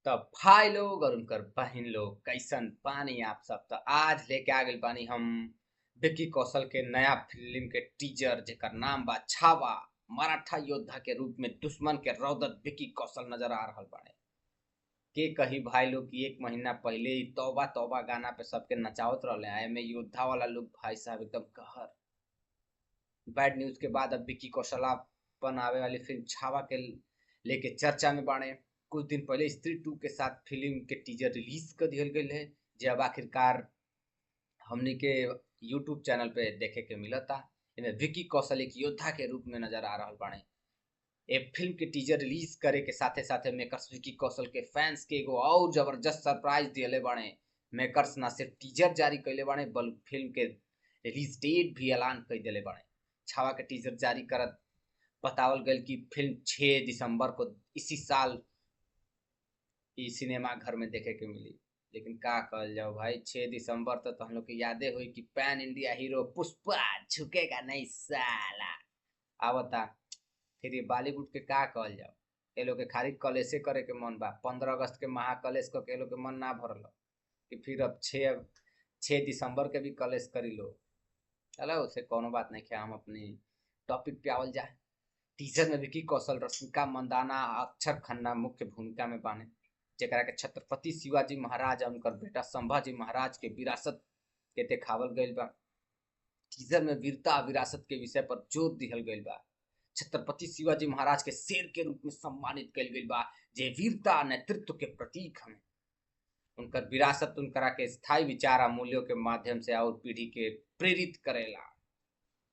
त भाई लोग और उनकर बहिन लोग, कैसन बानी आप सब। त आज लेके आ गइल बानी हम विकी कौशल के नया फिल्म के टीजर, जेकर नाम बा छावा। मराठा योद्धा के रूप में दुश्मन के रौदत विकी कौशल नजर आ रहल बाड़े। के कही भाई लोग कि एक महीना पहले ही तौबा तौबा गाना पे सबके नचावत रहले, एमे योद्धा वाला लुक भाई साहब एकदम कहर। बैड न्यूज के बाद अब विकी कौशल अपन आवे वाली फिल्म छावा के लेके चर्चा में बाड़े। कुछ दिन पहले स्त्री 2 के साथ फिल्म के टीजर रिलीज कर दिहल गई है, जे अब आखिरकार हमनी के यूट्यूब चैनल पे देखे के मिलता। इनमें विकी कौशल एक योद्धा के रूप में नजर आ रहा बाड़े। ए फिल्म के टीजर रिलीज करे के साथे साथे मेकर्स विकी कौशल के फैंस के एगो और जबरदस्त सरप्राइज दिले बाड़े। मेकर्स ना सिर्फ टीजर जारी कैले बाड़े, बल्कि फिल्म के रिलीज डेट भी ऐलान कर दिले बाड़े। छावा के टीजर जारी करत बतावल गई कि फिल्म 6 दिसंबर को इसी साल ई सिनेमा घर में देखे के मिली। लेकिन का कहल जाओ भाई, 6 दिसंबर तो हम लोग के यादे हुई कि पैन इंडिया हीरो पुष्पा झुकेगा नहीं साला आवता। फिर ये बॉलीवुड के का कहल जाओ, ये लोग के खाली कलेसे करे के मन बा। 15 अगस्त के महाकलेश क के लोग के मन ना भरल कि फिर अब 6 दिसंबर के भी कलेश करी लो। चलो उसे कोनो बात नहीं, हम अपनी टॉपिक पे आवल जाए। टीजर में विकी कौशल, रश्मिका मंदाना, अक्षर खन्ना मुख्य भूमिका में बाने, जेकरा के छत्रपति शिवाजी महाराज और उनकर बेटा संभाजी महाराज के विरासत के देखावल गइल बा। टीजर में वीरता विरासत के विषय पर जोर दिहल गइल बा। छत्रपति शिवाजी महाराज के शेर के रूप में सम्मानित कइल गइल बा, जे वीरता नेतृत्व के प्रतीक हमें। उनकर विरासत उनकरा के स्थायी विचार आ मूल्यों के माध्यम से और पीढ़ी के प्रेरित करेला।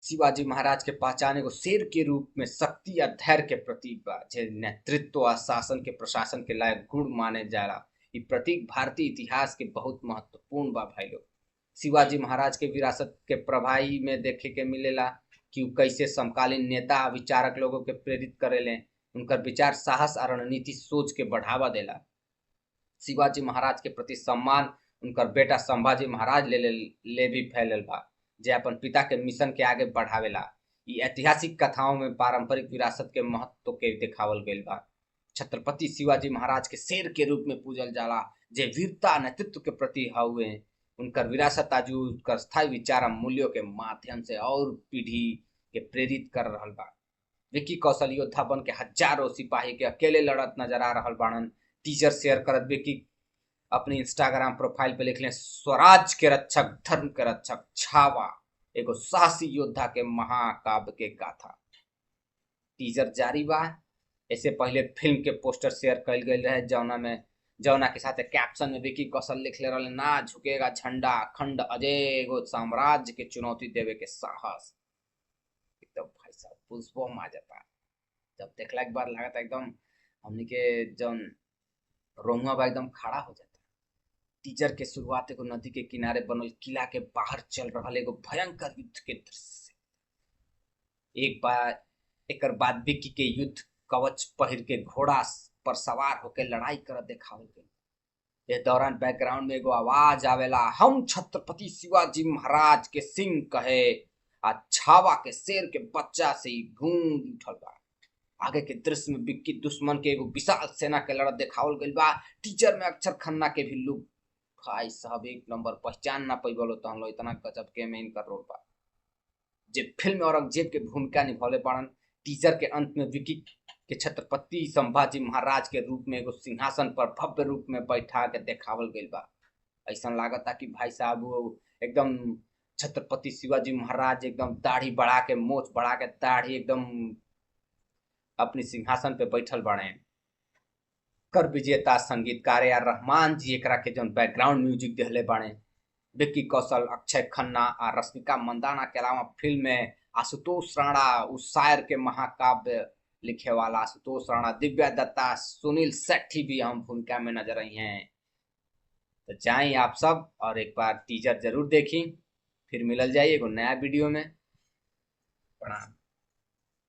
शिवाजी महाराज के पहचान एगो शेर के रूप में शक्ति या धैर्य के प्रतीक बा, जे नेतृत्व आ शासन के प्रशासन के लायक गुण माने जाला। ये प्रतीक भारतीय इतिहास के बहुत महत्वपूर्ण बा भाई लोग। शिवाजी महाराज के विरासत के प्रभावी में देखे के मिलेला कि उ कैसे समकालीन नेता विचारक लोगों के प्रेरित करेले। उनकर विचार साहस और रणनीति सोच के बढ़ावा देला। शिवाजी महाराज के प्रति सम्मान उनकर बेटा संभाजी महाराज ले भी फैलल बा, जे अपन पिता के मिशन के आगे बढ़ावेला। ये ऐतिहासिक कथाओं में पारंपरिक विरासत के महत्व के दिखावल गइल बा। छत्रपति शिवाजी महाराज के शेर के रूप में पूजल जाला, जे वीरता नेतृत्व के प्रति हउए। उनकर विरासत आज उनकर स्थायी विचार मूल्यों के माध्यम से और पीढ़ी के प्रेरित कर रहल बा। विकी कौशल योद्धा बन के हजारों सिपाही के अकेले लड़त नजर आ रहल बाड़न। टीजर शेयर करत विकी अपनी इंस्टाग्राम प्रोफाइल पे लिखले, स्वराज के रक्षक, धर्म के रक्षक, छावा एगो साहसी योद्धा के महाकाव्य के गाथा। टीजर जारी बा। इससे पहले फिल्म के पोस्टर शेयर कइल गइल रहे, जौना के साथ कैप्शन में विकी कौशल लिखले रहले, ना झुकेगा झंडा अखंड अजय एगो साम्राज्य के चुनौती देवे के साहस। एकदम भाई साहब पुष्पम आ जाता जब देखला के बाद लागता एकदम हमनी के जौन रोमुआ बा एकदम खड़ा हो जाता। टीजर के शुरुआत एगो नदी के किनारे बनल किला के बाहर चल रहा एगो भयंकर युद्ध के दृश्य। एक बार एक बाद विकी के युद्ध कवच पहिर के घोड़ा पर सवार होकर लड़ाई कर देखावल गइल। इस दौरान बैकग्राउंड में एगो आवाज आवेला, हम छत्रपति शिवाजी महाराज के सिंह कहे आ छावा के शेर के बच्चा से गूंज उठल बा। आगे के दृश्य में विक्की दुश्मन के एगो विशाल सेना के लड़त देखावल गइल बा। टीजर में अक्षर खन्ना के भी लुक भाई साहब एक नंबर, पहचान ना पैबलो तो हम लोग, इतना गजब के में इनका रोल बा। जे फिल्म में औरंगजेब के भूमिका निभौले बाड़न। टीजर के अंत में विकी के छत्रपति संभाजी महाराज के रूप में एगो सिंहासन पर भव्य रूप में बैठा के देखावल गइल बा। ऐसा लागता कि भाई साहब वो एकदम छत्रपति शिवाजी महाराज एकदम दाढ़ी बढ़ा के, मोछ बढ़ा के, दाढ़ी एकदम अपनी सिंहासन पे बैठल बाड़े। कर विजेता संगीतकार या रहमान जी एकरा के जौन बैकग्राउंड म्यूजिक दिहले बाड़े। विकी कौशल, अक्षय खन्ना आ रश्मिका मंदाना के अलावा फिल्म में आशुतोष राणा, उस शायर के महाकाव्य लिखे वाला आशुतोष राणा, दिव्या दत्ता, सुनील शेट्टी भी अहम भूमिका में नजर आई हैं। तो जाएं आप सब और एक बार टीजर जरूर देखी। फिर मिलल जाइए एगो नया वीडियो में। प्रणाम।